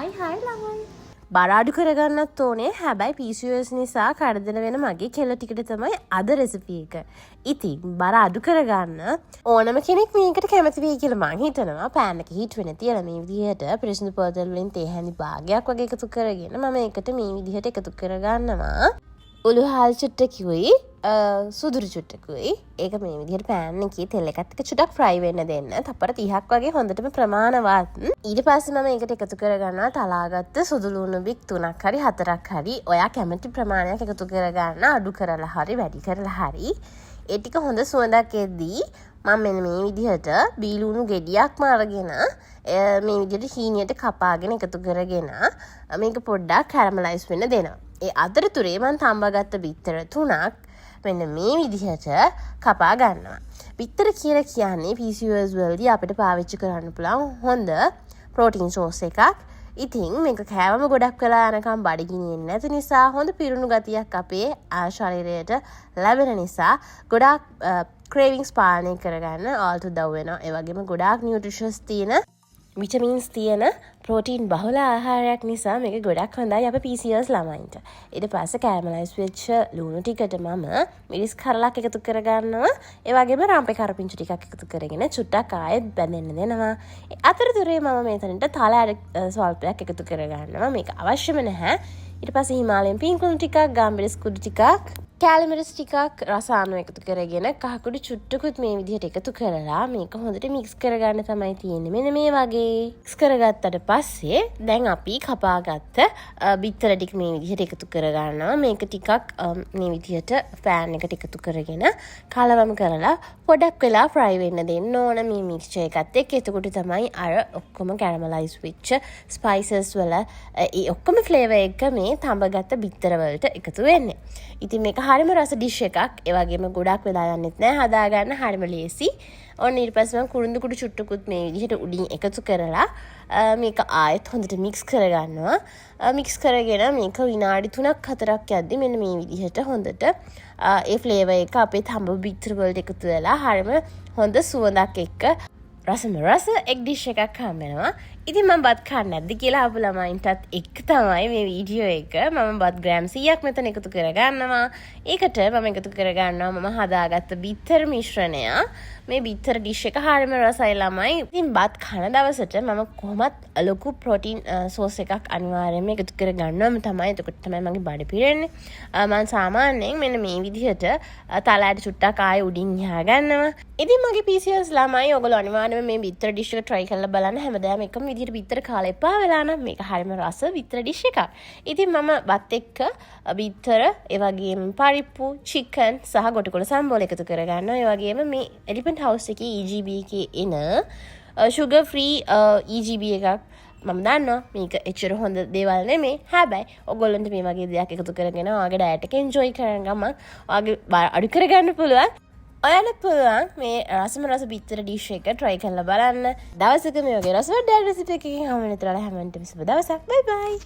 Hi hi ළමයි. බර අඩු කරගන්නත් ඕනේ. හැබැයි PCOS නිසා කරදර වෙන මගේ කෙල්ල ටිකට තමයි අද රෙසිපි එක. ඉතින් බර අඩු කරගන්න ඕනම කෙනෙක් මේකට කැමති වෙයි කියලා මං හිතනවා. පෑන් එක හීට් වෙන තියලා මේ විදිහට පිරිසිදු පොල් තෙල් වලින් තේ හැඳි භාගයක් වගේ එකතු කරගෙන මම ඒකට මේ විදිහට එකතු කරගන්නවා උළුහාල් චුට්ටකුයි සුදුරු චුට්ටකුයි. ඒක මේ විදිහට පෑන් එකේ තෙල් එකත් එක්ක චුට්ටක් ෆ්‍රයි වෙන්න දෙන්න. තප්පර 30ක් වගේ හොඳටම ප්‍රමාණවත්. ඊට පස්සේ මම ඒකට එකතු කරගන්නවා තලාගත්ත සුදු ලුණු බික් තුනක් හරි හතරක් හරි, ඔයා කැමති ප්‍රමාණයක් එකතු කරගන්න, අඩු කරලා හරි වැඩි කරලා හරි. ඒ ටික හොඳ සුවඳක් එද්දී මම මෙන්න මේ විදිහට බීලුණු ගෙඩියක්ම අරගෙන මේ විදිහට හීනියට කපාගෙන එකතු කරගෙන මේක පොඩ්ඩක් කැරමලයිස් වෙන්න දෙනවා. ඒ අතරතුරේ මං තම්බගත්ත බිත්තර තුනක් මෙන්න මේ විදිහට කපා ගන්නවා. බිත්තර කියලා කියන්නේ PCOS වලදී අපිට පාවිච්චි කරන්න පුළුවන් හොඳ ප්‍රෝටීන් සෝස් එකක්. ඉතින් මේක කෑවම ගොඩක් වෙලා යනකම් බඩගිනි එන්නේ නැති නිසා, හොඳ පිරුණු ගතියක් අපේ ශරීරයට ලැබෙන නිසා ගොඩාක් ක්‍රේවිංස් පාලනය කරගන්න ඔයාලට උදව් වෙනවා. ඒ වගේම ගොඩාක් නියුට්‍රිෂස් තියෙන, විටමින්ස් තියෙන, ප්‍රෝටීන් බහුල ආහාරයක් නිසා මේක ගොඩක් හොඳයි අපේ PCOS ළමයින්ට. ඊට පස්සේ කැරමලයිස් වෙච්ච ලුණු ටිකට මම මිරිස් කරලක් එකතු කරගන්නවා. ඒ වගේම රම්පෙ කරපිංච ටිකක් එකතු කරගෙන චුට්ටක් ආයෙත් බැඳෙන්න දෙනවා. ඒ අතරතුරේ මම මෙතනට තල ඇට ස්වල්පයක් එකතු කරගන්නවා. මේක අවශ්‍යම නැහැ. ඊට පස්සේ හිමාලයන් පිං කුණු ටිකක්, ගම්මිරිස් කුඩු ටිකක්, කෑලිමිරිස් ටිකක් රස අනුව එකතු කරගෙන කහකුඩු චුට්ටකුත් මේ විදිහට එකතු කරලා මේක හොඳට මික්ස් කරගන්න තමයි තියෙන්නේ. මෙන්න මේ වගේ මික්ස් කරගත්තට පස්සේ දැන් අපි කපාගත්ත බිත්තර ටික මේ විදිහට එකතු කරගන්නවා. මේක ටිකක් මේ විදිහට පෑන් එකට එකතු කරගෙන කලවම් කරලා පොඩක් වෙලා ෆ්‍රයි වෙන්න දෙන්න ඕන මේ මික්ස්චර් එකත් එක්ක. එතකොට තමයි අර ඔක්කොම කැරමලයිස් වෙච්ච ස්පයිසස් වල ඒ ඔක්කොම ෆ්ලේවර් එක මේ තඹගත්ත බිත්තර වලට එකතු වෙන්නේ. ඉතින් මේක හරිම රස ඩිෂ් එකක්. ඒ වගේම ගොඩක් වෙලා යන්නෙත් නෑ, හදාගන්න හරිම ලේසි. ඔන්න ඊට පස්සේ මම කුරුඳු කුඩු චුට්ටකුත් මේ විදිහට උඩින් එකතු කරලා මේක ආයෙත් හොඳට මික්ස් කරගන්නවා. මික්ස් කරගෙන මේක විනාඩි 3ක් 4ක් යද්දි මෙන්න මේ විදිහට හොඳට ඒ ෆ්ලේවර් එක අපේ තඹ බිත්තර වලට එකතු වෙලා හරිම හොඳ සුවඳක් එක්ක රසම රස එග් ඩිෂ් එකක් හම්බ වෙනවා. ඉතින් මම බත් කන්නේ නැද්ද කියලා අහපු ළමයින්ටත් එක්ක තමයි මේ වීඩියෝ එක. මම බත් ග්‍රෑම් 100ක් මෙතන එකතු කරගන්නවා. ඒකට මම එකතු කරගන්නවා මම හදාගත්ත බිත්තර මිශ්‍රණය. මේ බිත්තර ඩිෂ් එක හරිම රසයි ළමයි. ඉතින් බත් කන දවසට මම කොහොමත් ලොකු ප්‍රෝටීන් සෝස් එකක් අනිවාර්යයෙන්ම එකතු කරගන්නවම තමයි. එතකොට තමයි මගේ බඩ පිරෙන්නේ. මම සාමාන්‍යයෙන් මෙන්න මේ විදිහට තල ඇට චුට්ටක් ආයෙ උඩින් ගන්නවා. ඉතින් මගේ PCOS ළමයි, ඔයගොල්ලෝ අනිවාර්යයෙන්ම මේ බිත්තර ඩිෂ් එක try කරලා බලන්න. හැමදාම එකම විදිහට බිත්තර කාලා එපා වෙලා නම් මේක හරිම රස බිත්තර ඩිෂ් එකක්. ඉතින් මම බත් එක්ක බිත්තර, ඒ වගේම පරිප්පු, චිකන් සහ ගොටුකොළ සම්බෝල එකතු කරගන්නවා. ඒ වගේම මේ එලිෆන්ට් හවුස් එකේ EGB එකේ එන ෂුගර් ෆ්‍රී EGB එකක්. මම දන්නවා මේක එච්චර හොඳ දේවල් නෙමේ. හැබැයි ඔයගොල්ලන්ට මේ වගේ දෙයක් එකතු කරගෙන ඔයාගේ ඩයට් එක එන්ජොයි කරන ගමන් ඔයාගේ බර අඩු කරගන්න පුළුවන්. ඔයාලට පුළුවන් මේ රසම රස බිත්තර ඩිෂ් එක try කරලා බලන්න. දවසක මේ වගේ රසවත් ඩයට් රෙසිපි එකකින් හමු වෙන තුරා හැමෝටම සුබ දවසක්. බයි බයි.